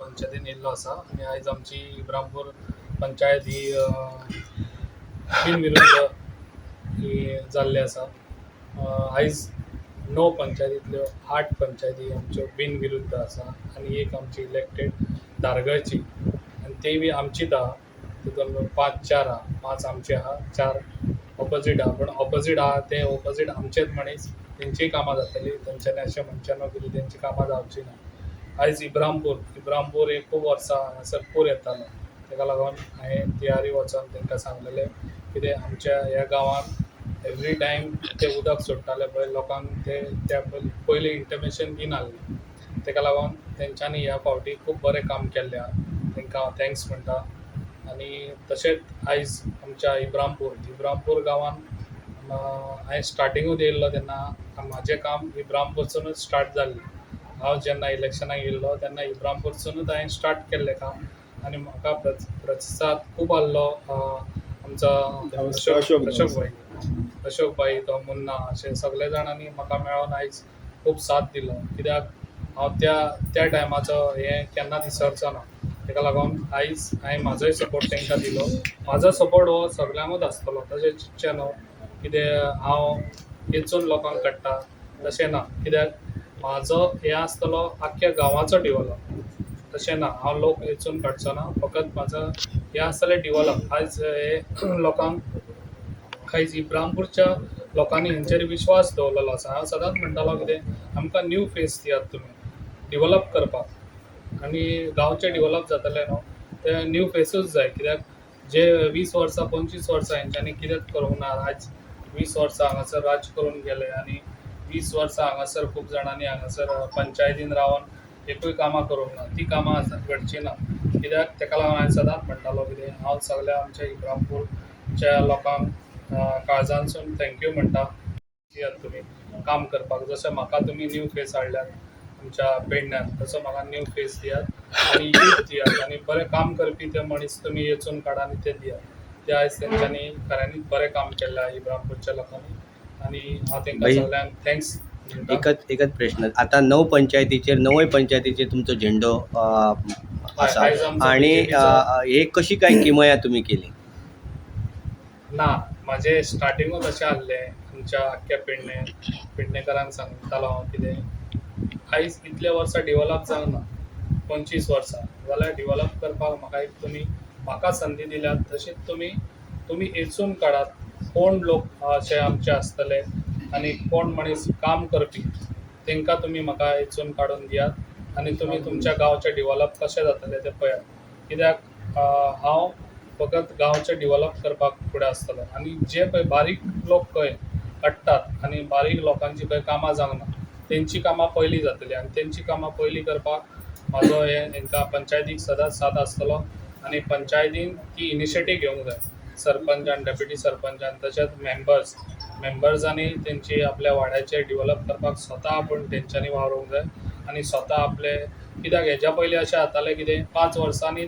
पंचायतीन येयल्लो आसा आनी आयज आमची इब्रामपूर पंचायत ही बिनविरुद्ध ही जाल्ली आसा. आयज 9 पंचायतींतल्यो 8 पंचायती आमच्यो बिनविरुद्ध आसा आनी एक आमची इलेक्टेड धारगळची आनी ती बी आमचीच आहा. तितून 5-4 आहा, 5 आमचे आहा, 4 ऑपोजीट आहा. पूण ऑपोजीट आहा ते ऑपोजीट आमचेच मनीस, तेंचीय कामां जातली. तेंच्यांनी अशें म्हणचें न्हू की तेंची कामां जावची ना. आयज इब्रामपूर एक खूब वर्सां हांगासर पूर येतालो. तेका लागून हांवें तियारी वचोन तांकां सांगलेलें कितें आमच्या ह्या गांवांत एवरी टायम ते उदक सोडटाले पळय लोकांक ते त्या पयलीं इंटिमेशन दिनासले. तेका लागून तेंच्यांनी ह्या फावटी खूब बरें काम केल्लें आहा, तेंकां हांव thanks म्हणटा. आनी तशेंच आयज आमच्या इब्रामपूर गांवांत हांवें स्टार्टिंगूच येयल्लो तेन्ना म्हाजें काम इब्रामपूरसूनच स्टार्ट जाल्लें. हांव जेन्ना इलेक्शनाक येयल्लो तेन्ना इब्रामपूरसूनच हांवें स्टार्ट केल्लें काम आनी म्हाका प्रतिसाद खूब आहलो आमचो अशोक भाई, तो मुन्ना, अशे सगळे जाणांनी म्हाका मेळोन आयज खूब साथ दिलो. कित्याक हांव त्या त्या टायमाचो हें केन्नाच विसरचो ना. तेका लागून आयज हांवें म्हाजोय सपोर्ट तांकां दिलो. म्हाजो सपोर्ट हो सगल्यांकूच आसतलो, तशें चिंतचें न्हू कितें हांव वेंचून लोकांक काडटा तशें ना. कित्याक म्हाजो हें आसतलो आख्ख्या गांवाचो डिवॉलप, तशें ना हांव लोक वेंचून काडचो ना, फकत म्हाजो हें आसतलें डिवॉलप. आयज हे लोकांक आयज इब्रामपूरच्या लोकांनी हेंचेर विश्वास दवरलेलो आसा. हांव सदांच म्हणटालो कितें आमकां न्यू फेस दियात तुमी डिवॉलप करपाक आनी गांवचें डिवॉलप जातलें न्हू ते न्यू फेसूच जाय. कित्याक जे 20 वर्सां 25 वर्सां हेंच्यांनी कितेंच करूंक ना. आयज 20 वर्सां हांगासर राज करून गेले आनी 20 वर्सां हांगासर खूब जाणांनी हांगासर पंचायतीन रावन एकूय कामां करूंक ना. ती कामां घडची ना. कित्याक तेका लागून हांवें सदांच म्हणटालो कितें हांव सगल्या आमच्या इब्रामपूरच्या लोकांक काळजांतसून thank you म्हणटा. दियात तुमी काम करपाक, जशें म्हाका तुमी न्यू फेस हाडल्यात आमच्या पेडण्यान, तसो म्हाका न्यू फेस दियात आनी यूथ दियात आनी बरें काम करपी ते मनीस तुमी वेंचून काडा आनी ते दियात. ते आयज तेंच्यांनी खऱ्यांनीच बरें काम केल्लें आहा इब्रामपूरच्या लोकांनी आनी हांव तेंकां सगल्यांक thanks म्हणटा. एकच प्रश्न, आतां 9 पंचायतीचेर 9 पंचायतीचेर तुमचो झेंडो आसा आनी हे कशी काय किमया तुमी केली? ना, म्हाजें स्टार्टिंगूच अशें आहलें आमच्या आख्ख्या पेडणेकारांक सांगतालो हांव कितें आयज इतले वर्सां डिवॉलप जावंक ना, 25 वर्सां जाल्यार डिवॉलप करपाक म्हाका एक तुमी म्हाका संदी दिल्यात तशीच तुमी वेंचून काडात कोण लोक अशे आमचे आसतले आनी कोण मनीस काम करपी तेंकां तुमी म्हाका वेंचून काडून दियात आनी तुमी तुमच्या गांवचें डिवॉलप कशें जातलें तें पळयात. कित्याक हांव फकत गांवचें डिवॉलप करपाक फुडें आसतलो आनी जे पळय बारीक लोक पळय काडटात आनी बारीक लोकांची पळय कामां जावंक ना तेंची कामां पयलीं जातलीं आनी तेंची कामां पयलीं करपाक म्हाजो हें हेंकां पंचायतीक सदांच साथ आसतलो आनी पंचायतीन ती इनिशिएटीव घेवंक जाय. सरपंचान, डेप्युटी सरपंचान, तशेंच मेंबर्सांनी तेंची आपल्या वाड्याचेर डिवॉलप करपाक स्वता आपूण तेंच्यांनी वावरूंक जाय आनी स्वता आपले. कित्याक हेज्या पयलीं अशें जातालें कितें 5 वर्सांनी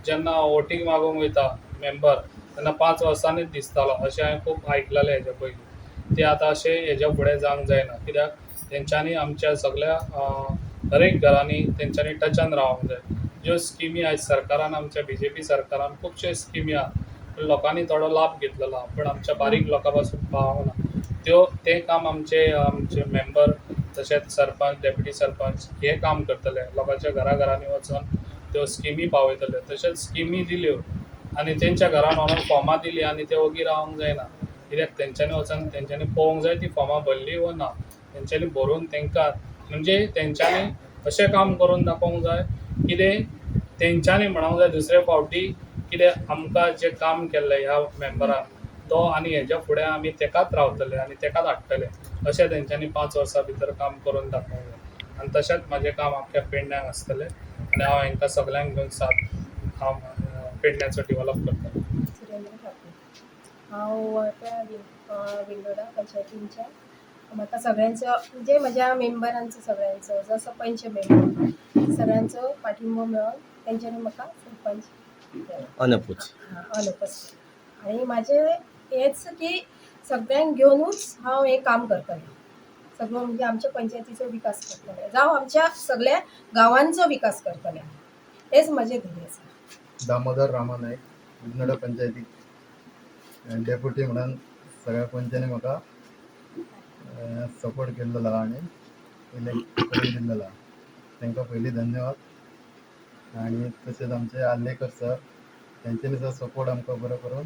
जेन्ना वोटींग मागूंक वयता मेंबर तेन्ना 5 वर्सांनीच दिसतालो अशें हांवें खूब आयकलेलें हेज्या पयलीं. तें आतां अशें हेज्या फुडें जावंक जायना. कित्याक तेंच्यांनी आमच्या सगल्या दरेक घरांनी तेंच्यांनी टचान रावंक जाय. ज्यो स्किमी आयज सरकारान आमच्या बीजेपी सरकारान खुबश्यो स्किमी आहा पूण लोकांनी थोडो लाभ घेतलेलो आहा पूण आमच्या बारीक लोकां पासून पावोंक ना त्यो. तें काम आमचे आमचे मेंबर तशेंच सरपंच, डेप्युटी सरपंच हें काम करतले, लोकांच्या घरा घरांनी वचोन त्यो स्किमी पावयतले. तशेंच स्किमी दिल्यो आनी तेंच्या घरान वचोन फॉर्मां दिलीं आनी ते ओगी रावंक जायना. कित्याक तेंच्यांनी वचोन तेंच्यांनी पळोवंक जाय ती फॉर्मां भरलीं वो ना. तेंच्यांनी भरून तेंकां म्हणजे तेंच्यांनी अशें काम करून दाखोवंक जाय कितें तेंच्यांनी म्हणोंक जाय दुसरे फावटी कितें आमकां जें काम केल्लें ह्या मेंबरान तो आनी हेज्या फुडें आमी तेकाच रावतले आनी तेकाच हाडटले अशें तेंच्यांनी 5 वर्सां भितर काम करून दाखोवंक जाय. आनी तशेंच म्हाजें काम आख्ख्या पेडण्याक आसतलें आनी हांव हेंकां सगल्यांक घेवन साथ हांव पेडण्याचो डिवॉलप करतलो. सुरेंद्र ठाकूर, हांव विंडोडा पंचायतींच्या. म्हाका सगळ्यांचो म्हणजे म्हज्या मेंबरांचो सगळ्यांचो जसो पंच मेंबर सगळ्यांचो पाठिंबो मेळोन तेंच्यांनी म्हाका सरपंच अनपूच अनपस. आनी म्हाजें हेंच की सगळ्यांक घेवनूच हांव हें काम करतलें. सगळो म्हणजे आमच्या पंचायतीचो विकास करतलें, जावं आमच्या सगळ्या गांवांचो विकास करतलें. हेच म्हजें ध्येय आसा. दामोदर रामा नायक, बिर्नोडा पंचायतीक डेप्युटी म्हणून सगळ्या पंचांनी म्हाका सपोर्ट केल्लो आहा आनी इलेक्ट करून दिल्लेलो आहा. तांकां पयलीं धन्यवाद. आनी तशेंच आमचे आर्लेकर सर, तेंच्यांनी सुद्दां सपोर्ट आमकां बरो करून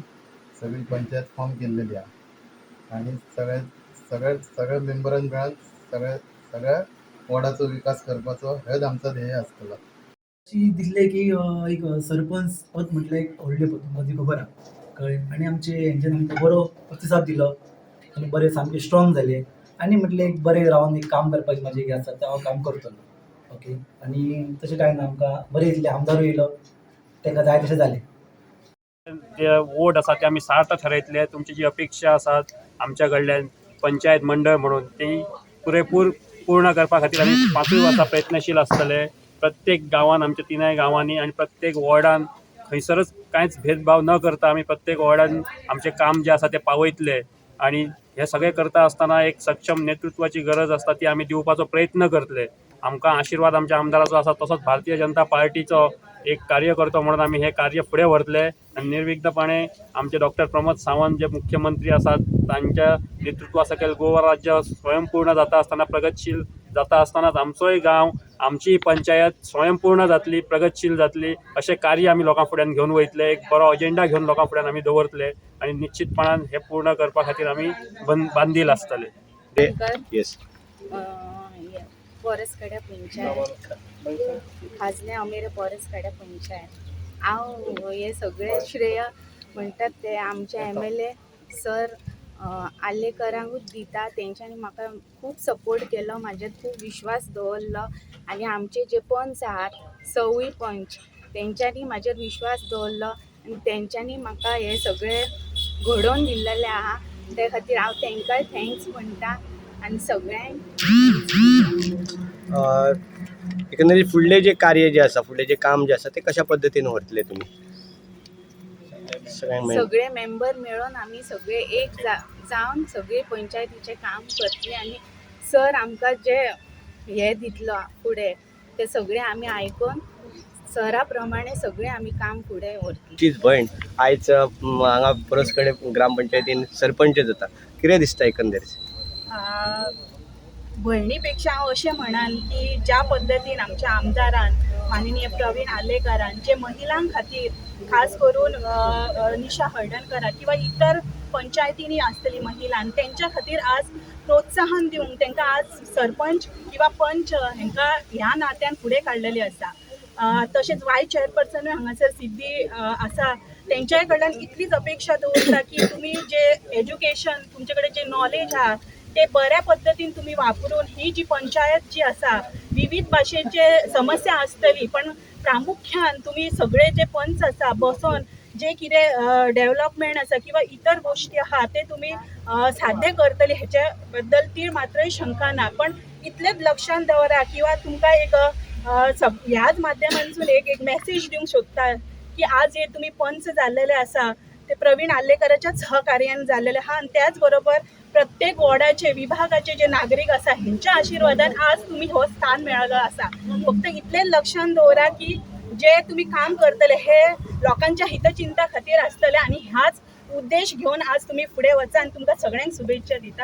सगळी पंचायत फॉर्म केल्लेली आहा. आनी सगळे सगळे सगळे मेंबरान मेळून सगळे सगळ्या वॉर्डाचो विकास करपाचो हेच आमचो ध्येय आसतलो. अशी दिसलें की एक सरपंच पद म्हटल्यार एक व्हडलें पद, तुमकां ती खबर आहा, कळ्ळें. आनी आमचे हेंच्यान आमकां बरो प्रतिसाद दिलो आनी बरें सामकें स्ट्रॉंग जालें आनी म्हटलें एक बरें रावन एक काम करपाचें म्हाजें एक आसा तें हांव काम करतलो. ओके, आनी तशें कांय ना, आमकां बरें दिसलें. आमदारूय येयलो, ताका जाय तशें जालें. जे वोट आसा ते आमी सार्थ थारायतले. तुमची जी अपेक्षा आसात आमच्या कडल्यान पंचायत मंडळ म्हणून ती पुरेपूर पूर्ण करपा खातीर आमी 5 वर्सां प्रयत्नशील आसतले. प्रत्येक गांवान, आमच्या तिनाय गांवांनी आनी प्रत्येक वॉर्डान खंयसरच कांयच भेदभाव न करता आमी प्रत्येक वॉर्डान आमचें काम जें आसा तें पावयतले. आनी हें सगळें करता आसतना एक सक्षम नेतृत्वाची गरज आसता, ती आमी दिवपाचो प्रयत्न करतले. आमकां आशिर्वाद आमच्या आमदाराचो आसा, तसोच भारतीय जनता पार्टीचो एक कार्यकर्तो म्हणून आमी हें कार्य फुडें व्हरतले. आनी निर्विघ्नपणे आमचे डॉक्टर प्रमोद सावंत जे मुख्यमंत्री आसात तांच्या नेतृत्वा सकयल गोवा राज्य स्वयंपूर्ण जाता आसतना, प्रगतशील जाता आसतनाच आमचोय गांव, आमची पंचायत स्वयंपूर्ण जातली, प्रगतशील जातली अशें कार्य आमी लोकां फुड्यान घेवन वयतले. एक बरो अजेंडा घेवन लोकां फुड्यान आमी दवरतले आनी निश्चितपणान हें पूर्ण करपा खातीर आमी बांदील आसतले. येस. पोरसकड्या पंचायत, खाजने अमेरे पोरसकड्या पंचायत. हांव हे सगळें श्रेय म्हणटात ते आमचे MLA sir आर्लेकरांकूच दिता. तेंच्यांनी म्हाका खूब सपोर्ट केलो, म्हाजेर खूब विश्वास दवरलो आनी आमचे जे पंच आहात सवूय पंच तेंच्यांनी म्हाजेर विश्वास दवरलो आनी तेंच्यांनी म्हाका हें सगळें घडोवन दिल्लेलें आहा. ते खातीर हांव तेंकांय thanks म्हणटा आनी सगळ्यांक. एकंदरीत फुडलें जें कार्य जें आसा, फुडलें जें काम जें आसा तें कशा पद्दतीन व्हरतले तुमी सगळ्यांक मेळून? सगळे मेंबर मेळून आमी सगळे एक जावन सगळे पंचायतीचें काम करतले आनी सर आमकां जे हे दितलो फुडें ते सगळे आमी आयकून सरा प्रमाणे सगळे आमी काम फुडें व्हरतले. तुजीच भयण आयज हांगा पोरस कडेन ग्रामपंचायतीन सरपंच जाता, कितें दिसता एकंदरीत? भयणी पेक्षा हांव अशें म्हणान की ज्या पद्दतीन आमच्या आमदारान माननीय प्रवीण आर्लेकारान जे महिलां खातीर खास करून निशा हळदणकराक किंवा इतर पंचायतींनी आसतली महिलांक तेंच्या खातीर आज प्रोत्साहन दिवंक तांकां आज सरपंच किंवा पंच हांकां ह्या नात्यान फुडें काडलेले आसा. तशेंच वायस चेअरपर्सनूय हांगासर सिद्धी आसा, तेंच्याय कडल्यान इतलीच अपेक्षा दवरता की तुमी जे एज्युकेशन तुमचे कडेन जे नॉलेज आहा ते बऱ्या पद्दतीन तुमी वापरून ही जी पंचायत जी आसा विविध भाशेचे समस्या आसतली पण प्रामुख्यान तुमी सगळे जे पंच आसा बसोन जे कितें डेवलपमेंट आसा किंवा इतर गोश्टी आहा ते तुमी साध्य करतले हेच्या बद्दल तीळ मात्रय शंका ना. पण इतलेंच लक्षांत दवरा किंवा तुमकां एक ह्याच माध्यमांतसून एक एक मॅसेज दिवंक सोदता की आज हे तुमी पंच जाल्लेले आसा ते प्रवीण आर्लेकराच्याच सहकार्यान जाल्लेले आहा आनी त्याच बरोबर प्रत्येक वॉर्डाचे विभागाचे जे नागरीक आसा हेंच्या आशिर्वादान आज तुमी हो स्थान मेळ्ळो आसा. फक्त इतलें लक्षांत दवरा की जे तुमी काम करतले हे लोकांच्या हितचिंता खातीर आसतले आनी ह्याच उद्देश घेवन आज तुमी फुडें वचा आनी तुमकां सगळ्यांक शुभेच्छा दिता.